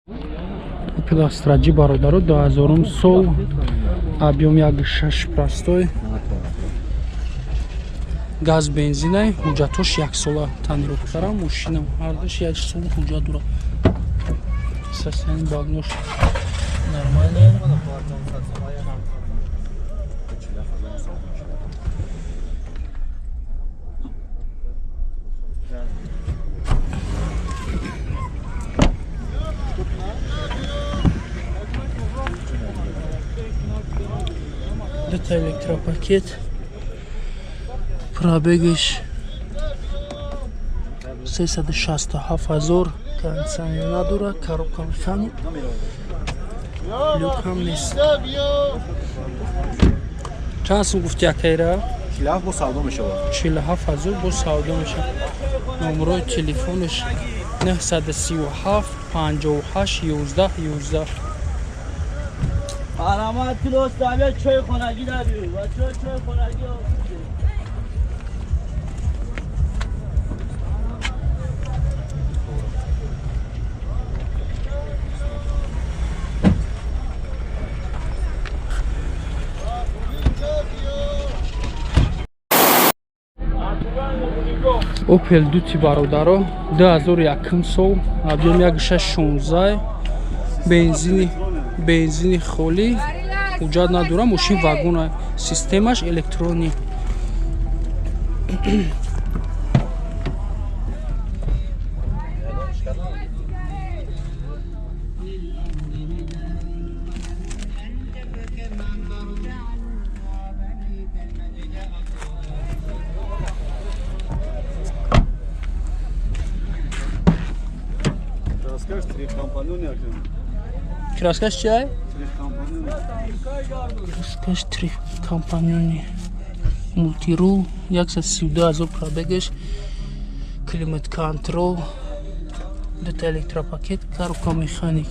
Opel Astra G бародаро 2000 сол, объем 1.6 простой, газ бензинай, ҳуҷҷатош яксола, тонировкара мошина ҳардаш як сол ҳуҷҷат дора. Состояние балонош нормальное. Дута электропакет, пробегаш 367 000, кондиционер надора, коробка механик, люк ҳам нест. Чанд сум гуфти, акайра? 47 бо савдо мешавад. 47 000 бо савдо мешавад. Номерои телефонаш 937 58 11 11. Парамат килос давя чой хонагӣ дабиу ва чой чой хонагӣ. Opel Duty бародаро 2001 сол, объем 1.6 16, бензини холӣ, ҳуҷҷат надора, мошин вагона, системаш электронӣ. Краскаш три компаньони акин. Краскаш чиай? Три компаньони. Краскаш три компаньони. Мультирул, 132 000 пробегаш, климат контрол, дута электропакет, коробка механик.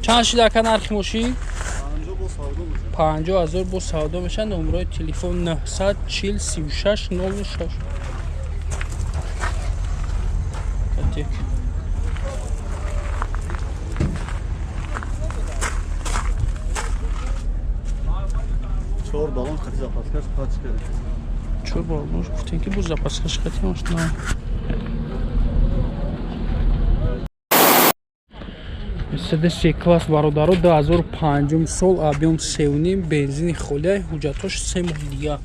Чанд шид, ака, нархи мошин? 50 бо савдо мешавад. 50 000 бо савдо мешавад. Номерои телефон 940 36 06. Катек. Чор баллон хати запаскаш пачка. Чор баллон гуфтем, ки бо запаскаш хати машина. Мерседес C-класс бародаро 2005 сол, объем 3.5, бензини холия, ҳуҷҷатош 3 моҳ дига.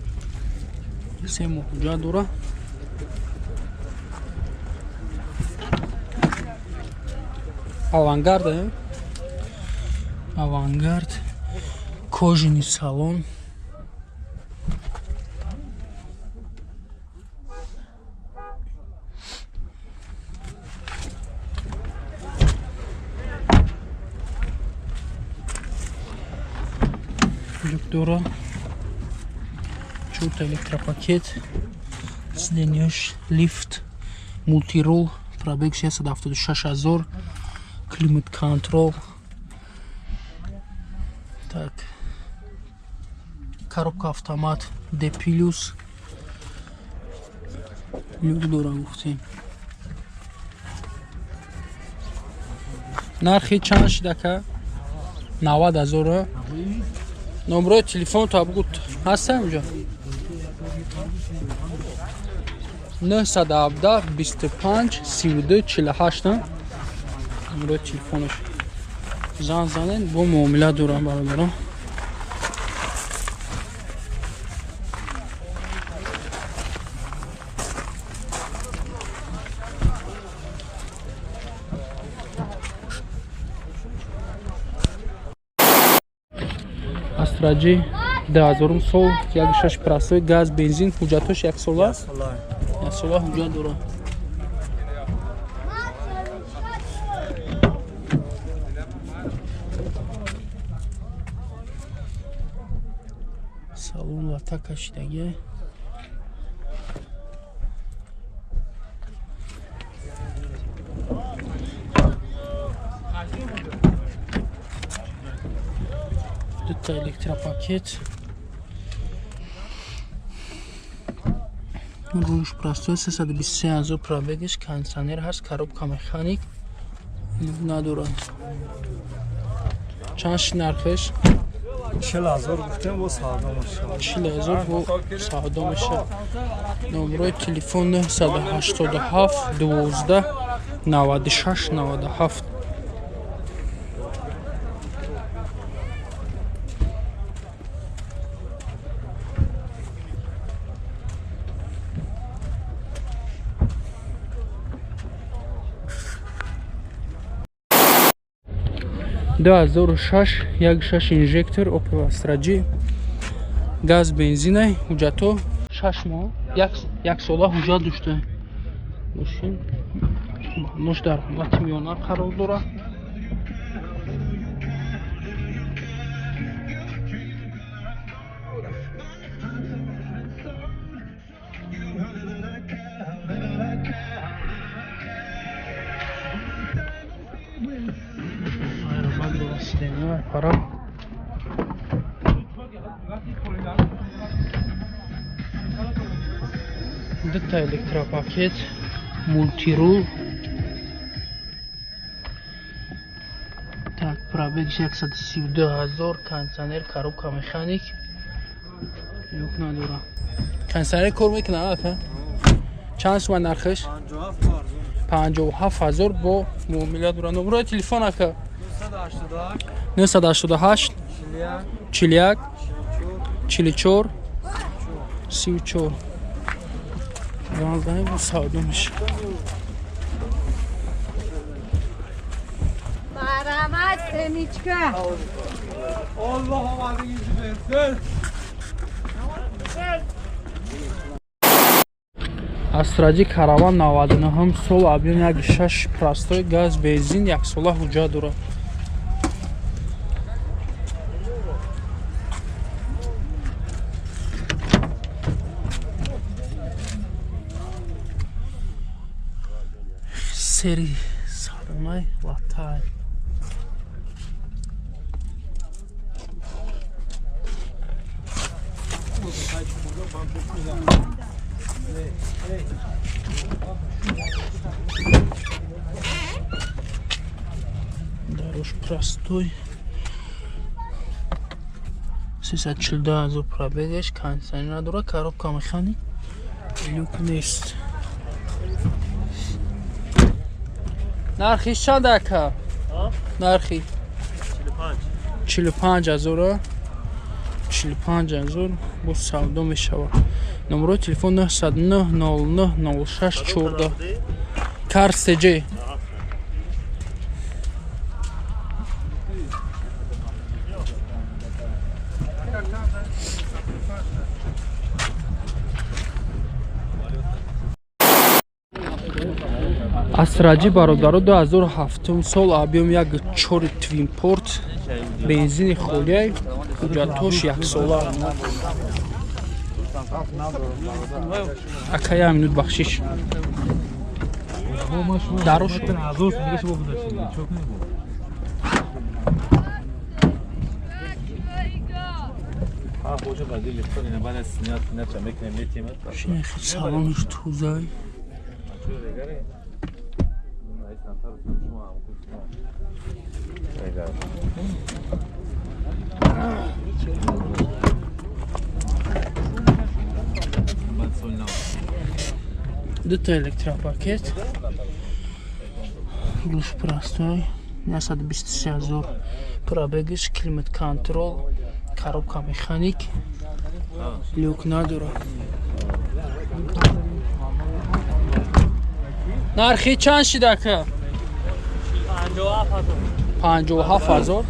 3 моҳ ҳуҷҷат дора. Авангард, э? Авангард, кожаный салон. Люк дора, чорта электропакет, сиденьяш лифт, мультирул, пробег 676 000, климат контрол. Так, коробка автомат D плюс, люк дора гуфтем. Нархи чанд шид, ака? 90 000. Номерои телефон то бугу ҳаста инҷо? 917 25 32 48 номерои телефонаш. Зан занен, бо муомила дорам, бародарон. Астра Г 2000 сол, 1.6 простой, газ бензин, ҳуҷҷатош яксола, яксола ҳуҷҷат дорад. Салон лата кашидаги. Дута электропакет. Мошин рулш простой, 323 ҳазор пробегиш, кондиционер ҳаст, коробка механик, люк надорад. Чанд ши нархиш? 40 000 гуфтем, бо савдо мешавад. 40 000 бо савдо мешавад. Номерои телефон 987 12 96 97. 2006, 1.6 инжектор, Opel Astra G, газ бензинай, ҳуҷҷатҳо 6 моҳ, як сола ҳуҷҷат дошта. Мошин нуш дар ҳолати миёна қарор дорад. Пара. Дута электропакет, мультирул. Так, пробег 132 ҳазор, кондиционер, коробка механик. Люк надора. Кондиционер кор мекунад, ака? Чанд суман нархиш? 57 ҳазор бо муомила дора. Номерои телефон, ака? 988 41 44 34. Занг бо савдо мешавад. Марҳамат, Семичка. Астра G Караван 99 сол, объем 1.6 простой, газ бензин, як сола ҳуҷҷат дорад. Сери салонай латай. Дорож простой. 342 ҳазор пробегаш, кондиционер надора, коробка механик, люк нест. Нархи чанд, ака? Нархи? 45 ҳазор. 45 ҳазор бо савдо мешавад. Номерои телефон 909 09 06 14. Кар СЖ. Астра G, бародаро, 2007 сол, объем 1.4 твинпорт, бензини холияй, ҳуҷҷатҳош яксола. Ака, як минут бахшиш. Дарош. Салонш тузай. Дута электропакет, рулш простой, 123 ҳазор пробегиш, климат контрол, коробка механик, люк надорад. Нархи чанд шид, ака? 57 ҳазор.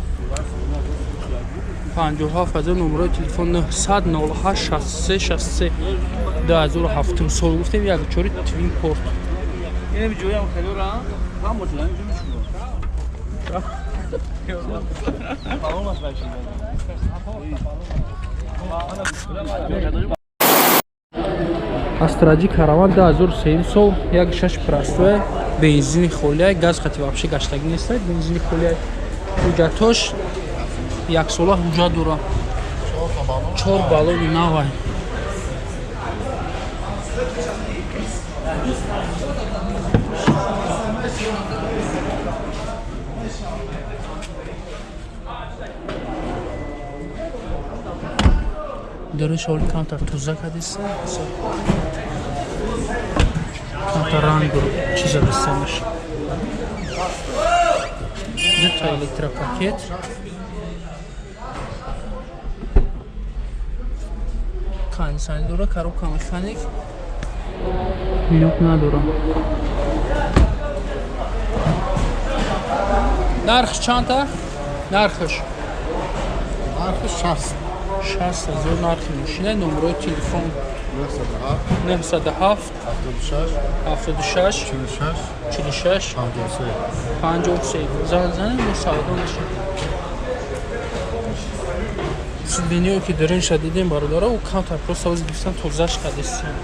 57 ҳазор. Номерои телефон 900 08 63 63. 2007 сол гуфтем, 1.4 твин порт. اینم جویم خیلی را هم مطلع اینجا میشون. Астра G Караван 2003 сол, 1.6 простой, бензини холияй, газ хати вообще гаштагӣ нестай, бензини холияй. Ҳуҷҷатҳош яксола ҳуҷҷат дорад. Чор баллони навай. Даруш ҳоли камтар тоза кардиста, камтар рангу чиза дистанаш. Дута электропакет. Кондиционер дора, коробка механик. Люк надора. Нарх чанда? Нархаш? Нархи 60. 60 ҳазор нархи мошина. Номерои телефон 907 76 76 46 46 53. 53. Занг занед, мо савдо мешавем. Сидениё ки диринша дидем, бародаро, ӯ камтар просто ози гирифтан, тозаш кардистем.